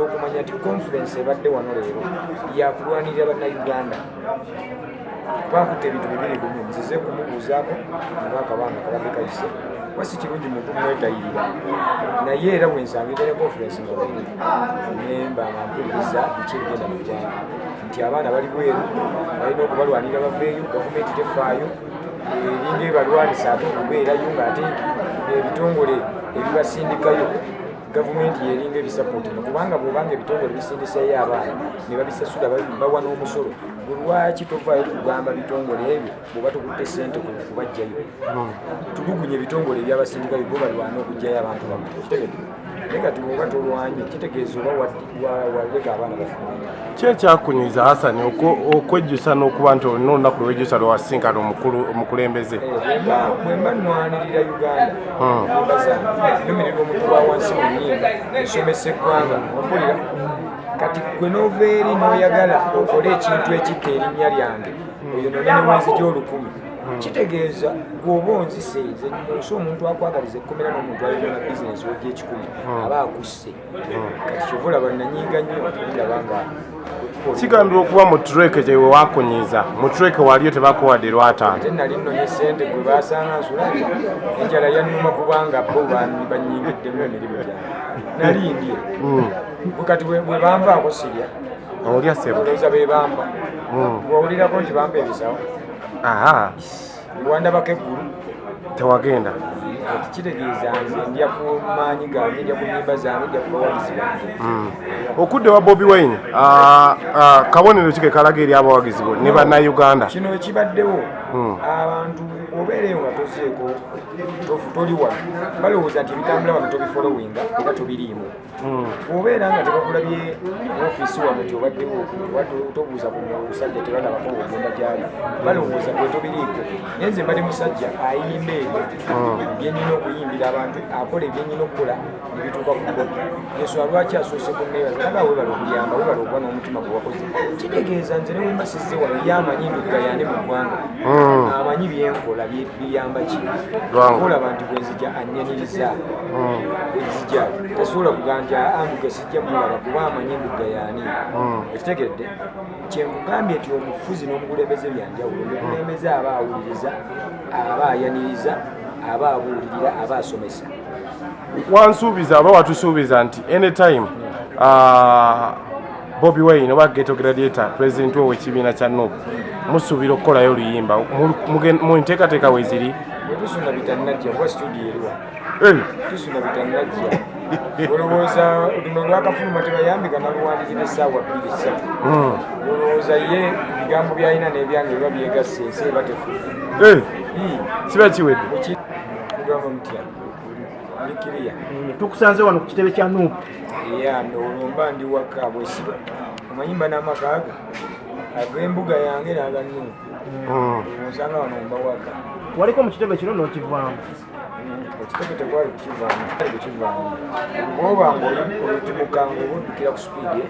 Okumanya nti conference ebadde wano leero yakulwanirira Bannayuganda, kuba nkutte ebintu bibiri gumu. Nzize kumubuuzaako nga akabanga kabadde kayise, kuba si kirungi muntu kumwetayirira, naye era bwensangidde ne conference nga weri, nemba nga mpuliriza biki ebigenda mu ggwanga, nti abaana bali bweru, balina okubalwanira baveeyo. Gavumenti tefaayo, eringa ebalwanisa ate okubeerayo, ng'ate ebitongole ebibasindikayo gavumenti yeringa ebisapootinga, kubanga bwobanga ebitongole bisindisayo abaana ne babisasula, bawa n'omusolo, gwe lwaki tovaayo kugamba bitongole ebyo bwoba tokutte sente kubajjayo? Tulugunya ebitongole ebyabasindikayo, bo balwane okugjayo abantu bamwe. Kitegedde? Naye kati bwoba tolwanye, kitegeeza oba waleka abaana bafuna. Ki ekyakunyiza, Hasani, okwejjusa n'okuba nti olina olunaku lwewejjusa lwewasinkana omukulu omukulembeze? Bwemba nnwanirira Uganda, nyimba zange nnumirirwa omuntu wa wansi mu nnyimba, nsomesa eggwanga, ompulira? Kati gwe n'ova eri n'oyagala okole ekintu ekitta erinnya lyange, oyo nonene wenzija 1000, kitegeeza gweoba onzise nze. Munsi omuntu akwagaliza ekkomera n'omuntu ayogera bizinesi ojja 100 aba akusse. Kati kyova olaba nanyiiga nnyo, ndaba nga Kigambibwa okuba mu trek gyewe wakunyiza, mu trek waliyo tebakuwadde lwataano. Ate nali nnonye sente, gwe basanga nsula, enjala yannuma, kubanga bo banyingiddemu emirimu gyange, nali ndye. Gwe kati bwe banvaako sirya? Olya, sebo. Olowooza be bampa? Wawulirako nti bampa ebisawo? Aha. Wandabako eggulu? Tewagenda. Kati kitegeeza nze ndya ku maanyi gange, ndya ku nyimba zange, ndya ku bawagizi bange. Okudde wa Bobi Wine, kabonero ki ke kalaga eri abawagizi bo ne Bannayuganda? Kino ekibaddewo, abantu obeereyo nga tozeeko, toli wano, balowooza nti ebitambula wano tobifolowinga era tobiriimu. Bw'obeera nga tebakulabye mu ofiisi wano nti obaddewo, oba tobuuza ku musajja, tebalabako ogenda gyali, balowooza gwe tobiriiko. Naye nze mbadde musajja ayimba ebyo byenina okuyimbira abantu, akola ebyenyina okukola nebituuka ku Bobi. Ensonga lwaki asoose kuneebaza, naga webala okuyamba, webala okuba n'omutima gwe wakoze. Kitegeeza nze ne wemba sizze wano, ye amanyi ndugga yane mu ggwanga, amanyi byenkola biyamba ki. Ggwanga. Olaba nti bwenzija annyaniriza, bwenzija tasobola kugamba nti aa, Ndugga sijja mulaba, kuba amanyi ndugga yaani. Ekitegedde kyenkugambye nti omufuzi n'omukulembeze byanjawulo. Omukulembeze aba awuliriza, aba ayaniriza, aba abuulirira, aba asomesa. Wansuubiza oba watusuubiza nti anytime Bobi Wine oba Ghetto Gladiator, president we w'ekibiina kya NUP, musuubira okukolayo oluyimba. Mu nteekateeka weeziri? Bwetusuna bitannajja, kuba studio eriwa. Eh, Tusuna bitannajja. Olowooza luno lwakafuluma tebayambika naluwandikira essaawa 2, 3? Olowooza ye bigambo byalina n'ebyange biba byegasse, ensi eba tefudde? Eh, kiba kiwedde. Mugamba mutya? Mikiriya. Tukusanze wano ku kitebe kya NUP. Ya, olwo mba ndi waka bwesiba, omanyi mba n'amakaaga ag'embuga yange n'aga NUP. Osanga wano mba waka. Waliko mu kitebe kino n'okivaamu. Ekitebe tekwali kukivaamu, ali kukivaamu. Bwoba nga olutimuka nga oba oddukira ku sipiidi,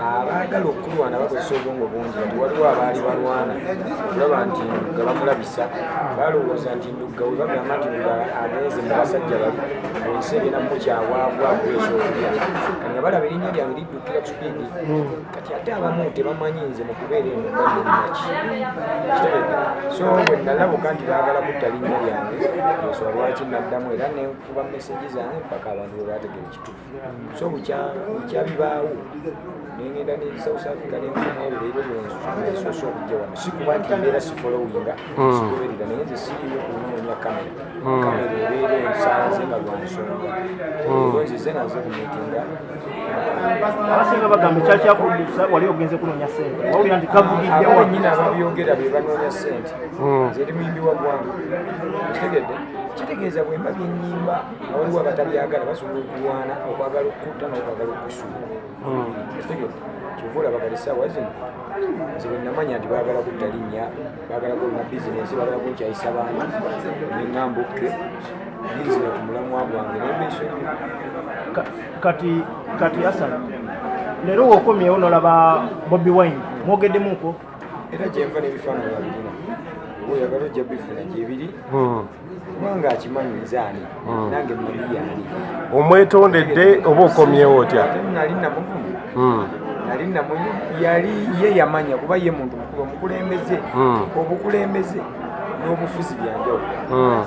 abaagala okulwana bakozesa obwongo bungi. Kati waliwo abaali balwana olaba nti Ndugga bamulabisa, balowooza nti Ndugga we bagamba nti Ndugga agenze mu basajja bali, ensi egenda mumukyawaagwa ekyokulya. Kati nga balaba erinnya lyange liddukira ku sipiidi. Kati ate abamu tebamanyi nze mu kubeera eno nga nnaki kitegedde. So bwe nalabuka nti baagala kutta linnya lyange, ensonga lwaki naddamu era nenkuba message zange mpaka abantu bwe bategera ekituufu. So bukyabibaawo, nengenda ne South Africa, nenkomawo leero lwensoose okujja wano. Si kuba nti mbeera sifolowinga, sigoberera, naye nze siriyo kunoonya kamera. Kamera ebeera ensanze nga lwa nsonga. Leero nzize nga nze kumiitinga. Abasinga bagamba ekyali kyakudusa wali ogenze kunoonya sente, wawulira nti kavugiddewa. Abo bennyini ababyogera be banoonya sente. Nze ndi muyimbi wa ggwanga, kitegedde? Kitegeeza bwe mba byenyimba nga waliwo abatabyagala, basobola okulwana okwagala okukutta n'okwagala okusuula, kitegedde? Kyova olaba kati essaawa zino nze bwe namanya nti baagala kutta linnya, baagala kuluna bizinesi, baagala kunkyayisa bantu, neŋŋamba okay, ninzira ku mulamwa gwange nembeesonyiwa. Kati Hasan, leero wokomyewo nolaba Bobi Wine, mwogeddemuko? Era gyenva n'ebifaananyi abirina. Byoba oyagala ojja bifuna gyebiri, kubanga akimanyi nze ani, nange mmanyi yaani. Omwetondedde oba okomyewo otya? Ate nali namuvuma, nali namunyi, yali ye yamanya, kuba ye muntu mukulu, omukulembeze. Obukulembeze n'obufuzi byanjawulo.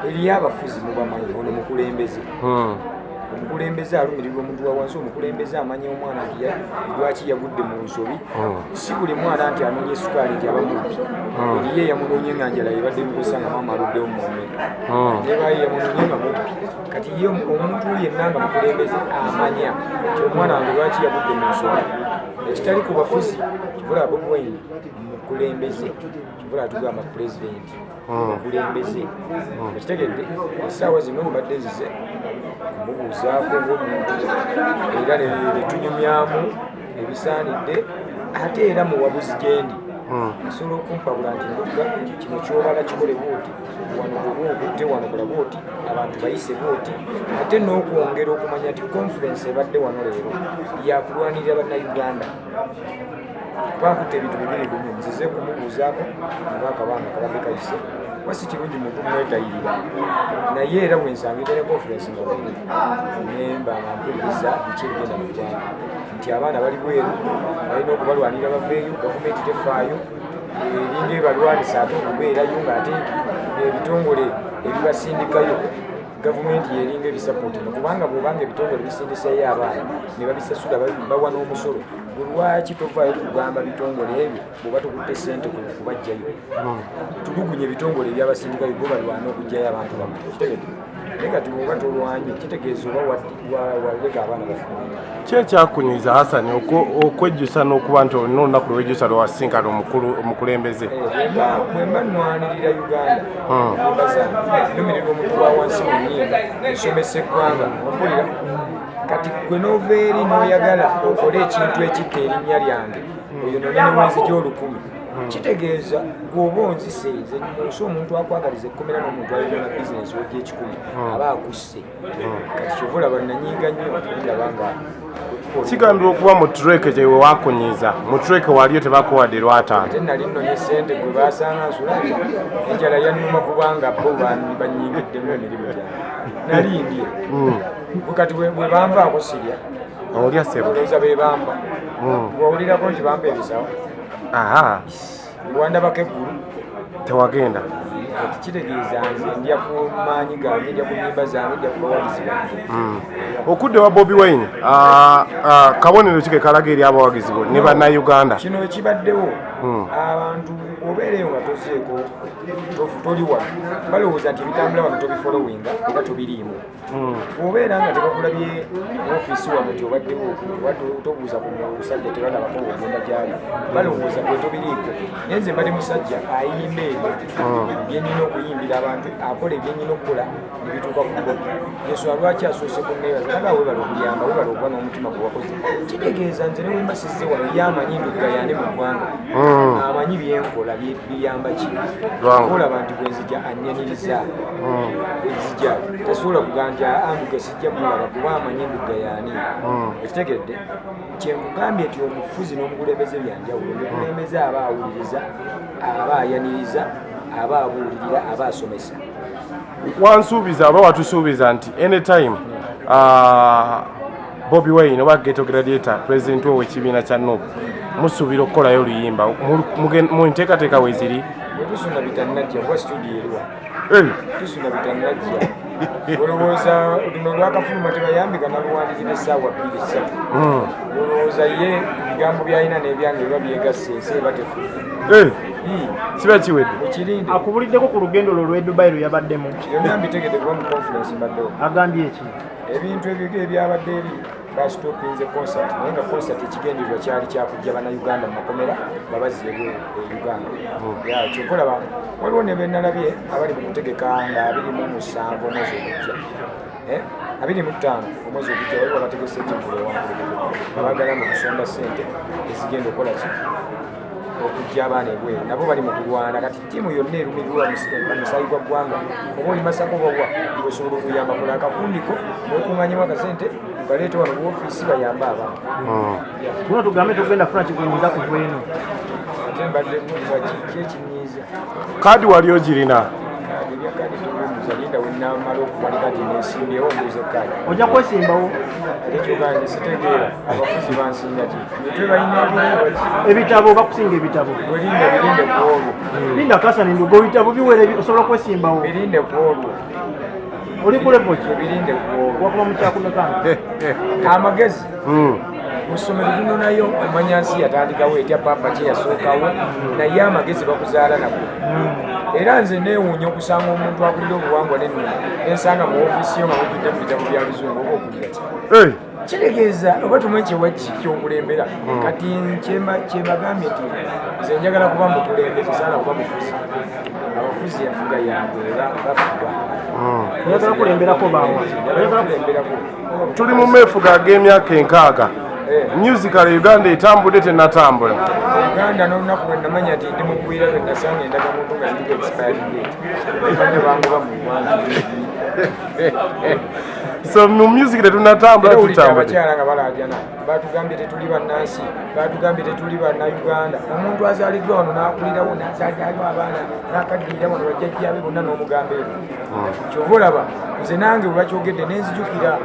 Eriyo abafuzi mubamanyi, ono mukulembeze. Omukulembeze alumirirwa omuntu wa wansi. Omukulembeze amanya omwana nti lwaki yagudde mu nsobi. Si buli mwana nti anoonya esukaali nti aba mubbi. Eriyo eyamunoonye nga njala ebadde mukozesa, nga maama aluddewo mu mmere, nebayo yamunoonye nga mubbi. Kati ye omuntu yenna nga mukulembeze amanya nti omwana wange lwaki yagudde mu nsobi, ekitali ku bafuzi. Kivula Bobi Wine mukulembeze, kivula tugamba pulezidenti mukulembeze. Ekitegedde essaawa zino mbadde nzize kumubuuzaako ng'omuntu, era ne tunyumyamu ebisaanidde. Ate era muwabuzi gyendi, asobola okumpabula nti ndugga kino kyobala kikole bwoti, wano bwoba ogutte, wano kola bwoti, abantu bayise bwoti. Ate n'okwongera okumanya nti conference ebadde wano leero yakulwanirira Bannayuganda, kuba nkutte ebintu bibiri gumu. Nzize kumubuuzaako nga akabanga kabadde kayise, kuba si kirungi muntu kumwetayirira. Naye era bwensangidde ne conference nga weri, nemba nga mpuliriza biki ebigenda mu ggwanga, nti abaana bali bweru, balina okubalwanira baveeyo. Gavumenti tefaayo, eringa ebalwanisa ate okubeerayo, ng'ate ebitongole ebibasindikayo gavumenti yeringa ebisapootinga, kubanga bwobanga ebitongole bisindisayo abaana ne babisasula, bawa n'omusolo, gwe lwaki tovaayo kugamba bitongole ebyo bw'oba tokutte sente kubajjayo? Tulugunya ebitongole ebyabasindikayo, bo balwane okugjayo abantu bamwe. Kitegedde? Naye kati bw'oba tolwanye, kitegeeza oba waleka abaana bafuna. Ki ekyakunyiza, Hasani, okwejjusa n'okuba nti olina olunaku lwewejjusa lwewasinkana omukulembeze? Bwe mba nnwanirira Uganda, nyimba zange nnumirirwa omuntu wa wansi mu nnyimba, nsomesa eggwanga, ompulira? Kati gwe n'ova eri n'oyagala okole ekintu ekitta erinnya lyange, oyo nonene wenzija 1000, kitegeeza gweoba onzise nze. Munsi omuntu akwagaliza ekkomera n'omuntu ayonona bizinesi ojja 100 aba akusse. Kati kyova olaba nanyiiga nnyo, ndaba nga Kigambibwa okuba mu trek gyewe wakunyiza, mu trek waliyo tebakuwadde 500. Ate nali nnonye sente, gwe basanga nsula, enjala yannuma, kubanga bo banyingiddemu emirimu gyange, nali ndye. Bwe kati bwe banvaako sirya. Olya, sebo. Olowooza be bampa? Wawulirako nti bampa ebisawo? Aha. Wandabako eggulu? Tewagenda. Kati kitegeeza nze ndya ku maanyi gange, ndya ku nyimba zange, ndya ku bawagizi bange. Okudde wa Bobi Wine, kabonero ki ke kalaga eri abawagizi bo ne Bannayuganda? Kino ekibaddewo, abantu obeereyo nga tozeeko, toli wano, balowooza nti ebitambula wano tobifolowinga era tobiriimu. Bw'obeera nga tebakulabye ofiisi wano nti obaddewo, oba tobuuza ku musajja, tebalabako ogenda gyali, balowooza gwe tobiriiko. Naye nze mbadde musajja ayimba ebyo byennyina okuyimbira abantu, akola ebyennyina okukola nebituuka ku bo. Ensonga lwaki asoose kuneebaza, naga webala okuyamba, webala okuba n'omutima gwe wakoze. Kitegeeza nze ne wemba sizze wano, ye amanyi ndugga yane mu ggwanga, amanyi byenkola biyamba ki. Lwangu. Olaba nti bwenzija annyaniriza, bwenzija tasobola kugamba nti anduga sijja mulaba, kuba amanyi ndugga yaani. Ekitegedde kyenkugambye nti omufuzi n'omukulembeze byanjawulo. Omukulembeze aba awuliriza, aba ayaniriza, aba abuulirira, aba asomesa. Wansuubiza oba watusuubiza nti anytime Bobi Wine oba Ghetto Gladiator, president wo w'ekibiina kya NUP, musuubira okukolayo oluyimba. Mu nteekateeka weeziri? Bwe tusuna bitannajja, kuba studio eriwa. Tusuna bitannajja. Olowooza luno lwakafuluma tebayambika naluwandikira essaawa 2, 3? Olowooza ye bigambo byalina n'ebyange biba byegasse, ensi eba tefudde? Kiba kiwedde. Mukirinde. Akubuliddeko ku lugendo lwo olw'e Dubai lwe yabaddemu? Byonna mbitegedde, kuba mu conference mbaddewo. Agambye eki? Ebintu ebyo ebyabadde eri, basitopinze concert, naye nga concert ekigendererwa kyali kyakujja Bannayuganda mu makomera babazze ebweru e Uganda. Ya, kyova olaba waliwo ne benalabye abali mu kutegeka nga 27 omwezi ogujja, 25 omwezi ogujja, waliwo abategese ekivvulu ewankulukuku nga bagala mu kusonda ssente ezigenda okukola ki? Okujja abaana ebweru. Nabo bali mu kulwana. Kati ttiimu yonna erumirirwa omusaayi gwa ggwanga, oba oli Masaka oba wa, osobola okuyamba, kola akakundiko mwekuŋŋanyemu akasente mukaleete wano ku ofiisi bayambe abaana. Tuno tugambe tugenda funa kikunyiza kuva eno. Ate Ate mbadde mbuuza kiki ekinyiiza. Kaadi wali ogirina? Kaadi, ebya kaadi tobimbuuza, linda wenamala okuwanika nti nesimbyewo mbuuze kaadi. Ojja kwesimbawo? Ate kyogamba nze sitegeera, abafuzi bansinga ki? Mitwe balina ebiri. Ebitabo, bakusinga ebitabo. Bwerinde, birinde ku olwo. Linda Kasani Nduga, ebitabo biwera, osobola okwesimbawo. Birinde ku olwo. Oli ku level ki? Birinde ku olwo. Wakoma mu kyakumeka? Amagezi mu ssomero tunonayo kumanya nsi yatandikawo etya, papa kye yasookawo, naye amagezi bakuzaala nago. Era nze neewuunya okusanga omuntu akulira obuwangwa n'ennono nensanga mu ofiisi yo nga mujjudde mu bitabo bya Luzungu oba okulira ki. Kitegeeza oba tumanyi kyewaki kyokulembera. Kati kyembagambye nti nze njagala kuba mukulembeze, saala kuba mufuzi. Abafuzi enfuga yaabwe era bafuga. Oyagala kulemberako baawa? Njagala kulemberako. Tuli mu meefuga ag'emyaka 60. Musical Uganda etambudde, tenatambula? Uganda, n'olunaku lwe namanya nti ndi mugwira lwe nasanga endagamuntu nga ziriko expiry date, manya bangoba mu ggwanga. So mu music tetunatambula? Era owulidde Tutambudde. abakyala nga balaajana, batugambye tetuli bannansi, batugambye tetuli Bannayuganda. Omuntu azaaliddwa wano n'akulirawo n'azaalirayo abaana n'akaddirira wano, bajjajjabe bonna, n'omugamba ebyo. Kyova olaba nze nange bwe bakyogedde nenzijukira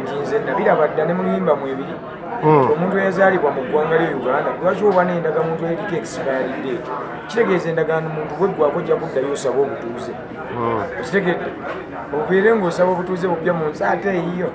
nti nze nabiraba dda ne mu luyimba mu ebiri. Omuntu eyazaalibwa mu ggwanga lye Uganda, lwaki oba n'endagamuntu eriko expiry date? Kitegeeza endagaano muntu bweggwako ojja kuddayo osaba obutuuze. Okitegedde? Obeere ng'osaba obutuuze bupya mu nsi ate eyiyo.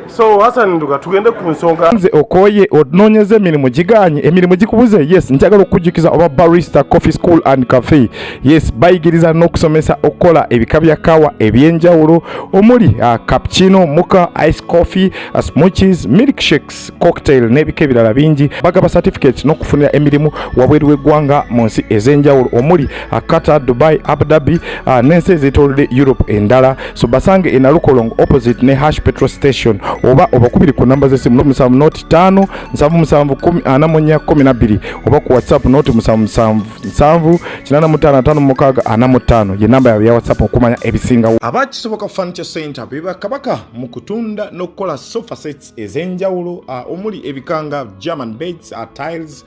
So Hassan Nduga, tugende ku nsonga. Nze okoye onoonyeza emirimu giganye, emirimu gikubuze. Yes, njagala okukujjukiza oba Barista Coffee School and Cafe. Yes, bayigiriza n'okusomesa okukola ebika bya kawa ebyenjawulo omuli cappuccino, mocha, ice coffee, smoothies, milkshakes, cocktail n'ebika ebirala bingi. Bagaba certificates n'okufunira emirimu wabweru w'eggwanga mu nsi ez'enjawulo omuli Qatar, Dubai, Abu Dhabi n'ensi ezeetoolodde Europe endala. So basange e Nalukolongo opposite ne Hash petrol station, oba obakubiri ku namba z'essimu 0 7 05 77 10 44 12, oba ku WhatsApp 0 77 7 85 56 45 ye namba yaabwe ya WhatsApp okumanya ebisingawo. Abakisoboka Furniture Center be bakabaka mu kutunda n'okukola sofa sets ez'enjawulo, omuli ebikanga German beds, tiles,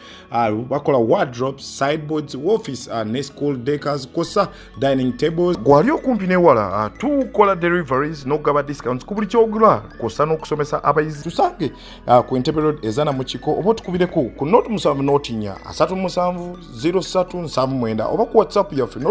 bakola wardrobes, sideboards, office ne school decors kwossa dining tables. Gwali okumpi newala, tukola deliveries n'okugaba discounts ku buli kyogula kwossa n'okusomesa abayizi. Tusange ku Entebbe Road ezana mu kiko, oba otukubireko ku 0 7 0 4 37 03 79, oba ku WhatsApp yaffe 0.